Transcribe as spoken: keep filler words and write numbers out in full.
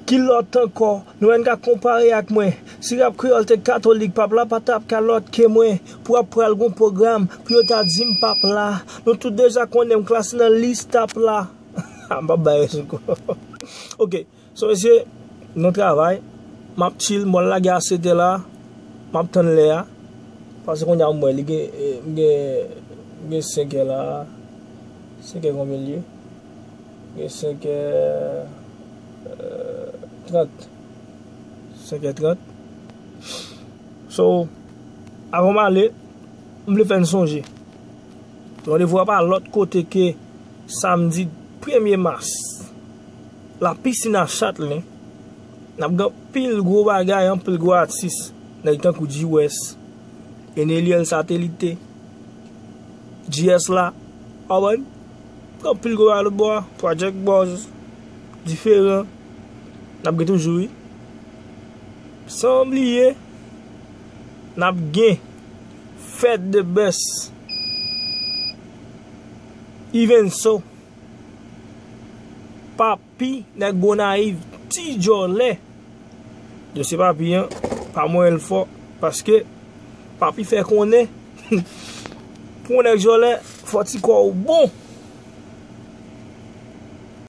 Ki lòt ankò nou menm ka konpare ak mwen? Si rap kreyòl te katolik, pap la pa t ap ka lòt ke mwen. Pou ap pral gon pwogram pou yo ta di m pap la. Nou tout deja konnen m klase nan lis tap la. M pap bay res ankò. Ok. So mesye, nou travay. M ap chill, m pral lage a sèt è la. M ap tann lè a. Paske kounye a m wè li gen, eh, m gen, m gen senk è la. Senk è konbyen l ye? Gen senk è, eh, trant. Senk è trant. So, avan m ale, m vle fè n sonje. Randevou a pa lòt kote ke samdi premye mas. Lapisin a Chatlin. N ap gen anpil gwo bagay, anpil gwo atis. Nèg tankou G-West, Eneliel Satelite, G S la, w konprann? Gen anpil gwo bagay lòt bò a, Project Boss, diferan. N ap gen toujou, wi. San bliye, n ap gen Fèt de Bès, Ivenso, Papi, nèg Gonayiv, Ti Djòlè. Dosye Papi an, pa mwen l fò, paske Papi fè konnen, pou yon nèg Djòlè, fò ti kò w bon.